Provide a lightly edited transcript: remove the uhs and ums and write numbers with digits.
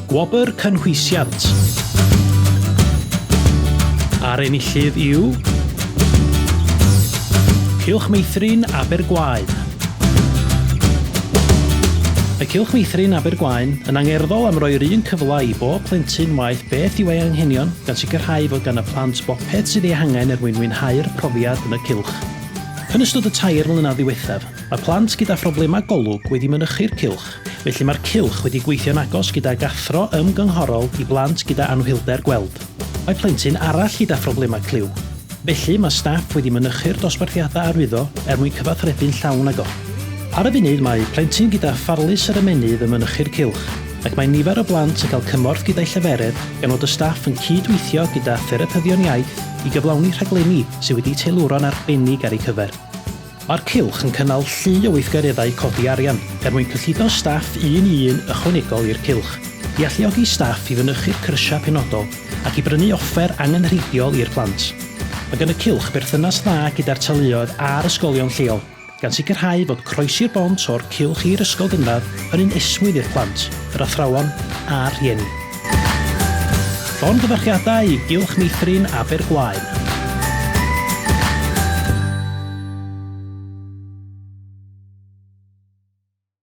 Gwobr Cynhwysiant. A'r enillydd yw... Cylch Meithrin Abergwaun. Mae Cylch Meithrin Abergwaun yn angerddol am roi'r un cyfle i bob plentyn waeth beth yw ei anghenion, gan sicrhau fod gan y plant bopeth sydd ei hangen er mwyn mwynhau'r profiad yn y cylch. Yn ystod y tair mlynedd ddiwethaf, mae plant gyda phroblemau golwg wedi mynychu'r cylch, Felly mae'r cylch wedi gweithio'n agos gydag athro ymgynghorol i blant gyda anhwylder gweld. Mae plentyn arall gyda phroblemau clyw. Felly mae staff wedi mynychu'r dosbarthiadau arwyddo er mwyn cyfathrebu'n llawn ag o. Ar y funud mae plentyn gyda pharlys yr ymennydd yn mynychu'r cylch, ac mae nifer o blant yn cael cymorth gyda'i lleferydd gan fod y staff yn cyd-weithio gyda therapyddion iaith i gyflawni rhaglenni sydd wedi'u teilwra'n arbennig ar eu cyfer. Mae'r Cylch yn cynnal llu o weithgareddau codi arian er mwyn cyllido staff un i un ychwanegol i'r Cylch, i alluogi staff i fynychu'r cyrsiau penodol ac i brynu offer angenrheidiol i'r plant. Mae gan y Cylch berthynas dda gyda'r teuluoedd a'r ysgolion lleol, gan sicrhau fod croesi'r bont o'r Cylch i'r ysgol gynradd yn un esmwyth i'r plant, yr athrawon a'r rhieni. Llongyfarchiadau i Gylch Meithrin Abergwaun.